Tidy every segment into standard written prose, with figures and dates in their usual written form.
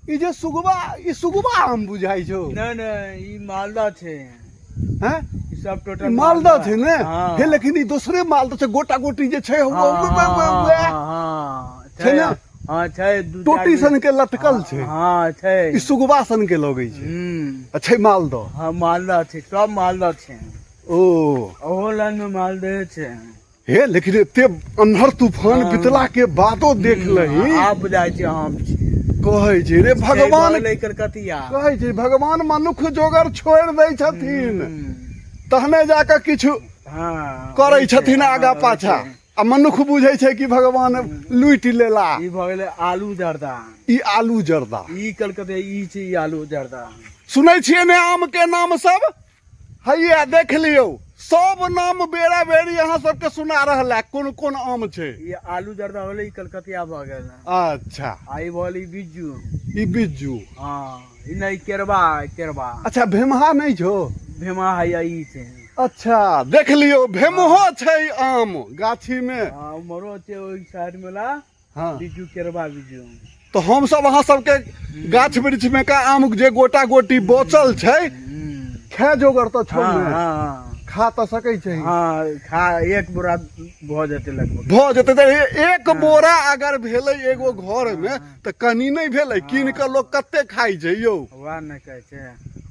ई जे सुगबा, ई सुगबा आम बुझाइ छौ? नहि नहि, ई मालदह छै। हैं? ई सब टोटल ई मालदह छै ने? हाँ। हे, लेकिन ई दोसरे मालदह छै, गोटा गोटी जे छै। हाँ, हाँ, हाँ, छै ने? हाँ, छै दू टोटी चारि सन के लटकल छै। हाँ, छै। ई सुगबा सन के लगै छै। आ छै मालदह। हाँ, मालदह छै, सब मालदह छै। ओ ओहो लाइन में मालदह छै। हे, लेकिन एते अन्हर तूफान बितला के बादो देख लही। आब बुझाइ छै हम छी। कहै छै रे भगवान छै कलकतिया। कहै छै भगवान मनुख जोगर छोड़ि दै छथिन, तहने जाकऽ किछु करै छथिन आगा पाछा, आ मनुख बुझै छै कि भगवान लूटि लेला। ई भऽ गेलै आलू जर्दा। ई आलू जर्दा। ई कलकतिया, ई छै ई आलू जर्दा। सुनै छियै ने आम के नाम सब? हैया देख लियौ, सब नाम बेरा बेरी अहाँ सबके सुना रहल है, कोन कोन आम छै। ई आलू जर्दा होलै, ई कलकतिया भऽ गेल। अच्छा। आ ई भऽ गेल ई बिज्जू। ई बिज्जू। हँ, ई नहि, केरबा, केरबा। अच्छा, भेमहा नहि छौ? भेमहा हैया ई छै। अच्छा, देख लियौ, भेमहो छै आम गाछी मे। हँ, उम्हरो छै ओहि साइड मे ला। बिज्जू, केरबा बिज्जू। तऽ हमसब अहाँ सबके गाछ वृक्ष मे का आम जे गोटा गोटी बचल छै, खाय जोगर तऽ छौ ने? खा तऽ सकै छै? हँ, खा, एक बोरा भऽ जेतै लगभग। भऽ जेतै तऽ एक बोरा अगर भेलै एगो घर मे तऽ कनि नहि भेलै? कीन कऽ लोक कते खाइ छै यौ? वएह ने कहै छै,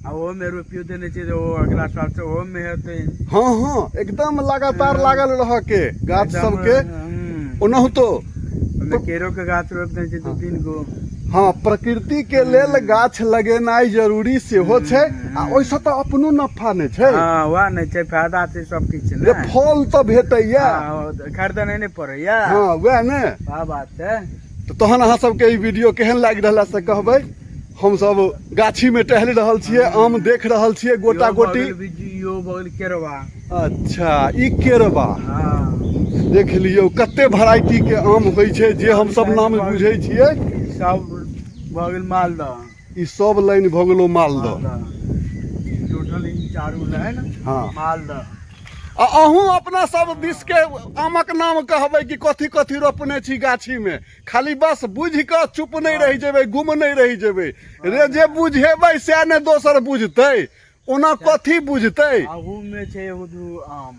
आ ओहोमे रोपियो देने छै जे ओ अगिला साल से ओहोमे हेतै। हँ हँ, एकदम लगातार लागल रहऽ के गाछ सबके। ओनाहुतो ओहिमे केरो के गाछ रोपि देने छै 2-3 गो। हँ, प्रकृति के लेल गाछ लगेनाइ जरूरी सेहो छै, आ ओहिसँ तऽ अपनो नफा नहि छै। हँ, वएह नहि छै, फायदा छै सब किछु ने फल तऽ भेटैया। खरीदने नहि पड़ैया। हँ, वएह ने। वएह बात छै। तऽ तहन अहाँ सबके ई वीडियो केहन लागि रहल है से कहबै। हमसब गाछी में टहलि रहल छियै, आम देख रहल छियै गोटा गोटी। इहो भऽ गेल केरवा। अच्छा, ई केरवा। देख लियौ कते वेराइटी के आम होइ छै जे हमसब नाम बुझै छियै। सब भऽ गेल मालदह। ई सब लाइन भऽ गेलो मालदह। टोटल ई चारू लाइन मालदह। आ अहूँ अपना सब दिस के आमक नाम कहबै कि कथी कथी रोपने छी गाछी में। खाली बस बुझि कऽ चुप नहि रहि जेबै, गुम नहि रहि जेबै रे। जे बुझेबै सएह ने दोसर बुझतै, ओना कथी बुझतै? अहूमे छै एगो दू आम।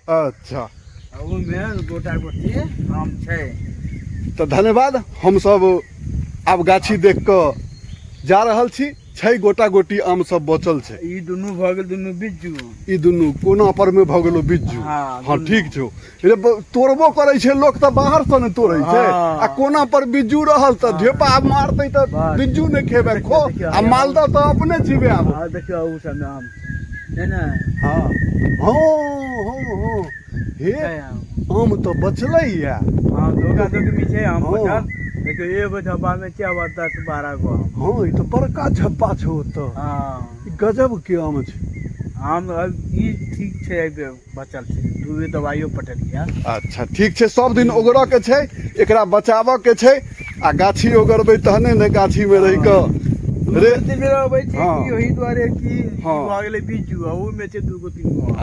अच्छा। अहूमे गोटा गोटी आम छै। तऽ धन्यवाद, हमसब आब गाछी देख कऽ जा रहल छी। छै गोटा गोटी आम सब बचल छै। ई दुनू भऽ गेल दुनू बिज्जू। ई दुनू कोना पर में भऽ गेलो बिज्जू। हँ, ठीक छौ रे। तोड़बो करै छै लोक तऽ बाहर से ने तोड़ै छै। आ कोना पर बिज्जू रहल तऽ ढेपा मारतै तऽ बिज्जू नहि खेबै खो। आ मालदह तऽ अपने जीवे आब। देखियौ, ओ सब आम छै ने? हँ हँ हँ हँ, हे, आम तऽ बचलै या। हँ, धोखा धोखी छै आम बचल। देखियौ, एगो झब्बा मे छै आब 10-12 गो आम। हँ, ई तऽ बड़का झब्बा छौ ओतऽ। ई गजब के आम छै। आम ई ठीक छै, एहि बचल छै, दूए दवाइयो पटलिया। अच्छा, ठीक छै। सब दिन ओगरऽ के छै, एकरा बचाबऽ के छै, आ गाछी ओगरबै तहने ने गाछी मे रहि कऽ रे। दिन बेर अबै छै कि ओहि दुआरे कि भऽ गेलै बिज्जू, आ ओहिमे छै 2 गो 3 गो।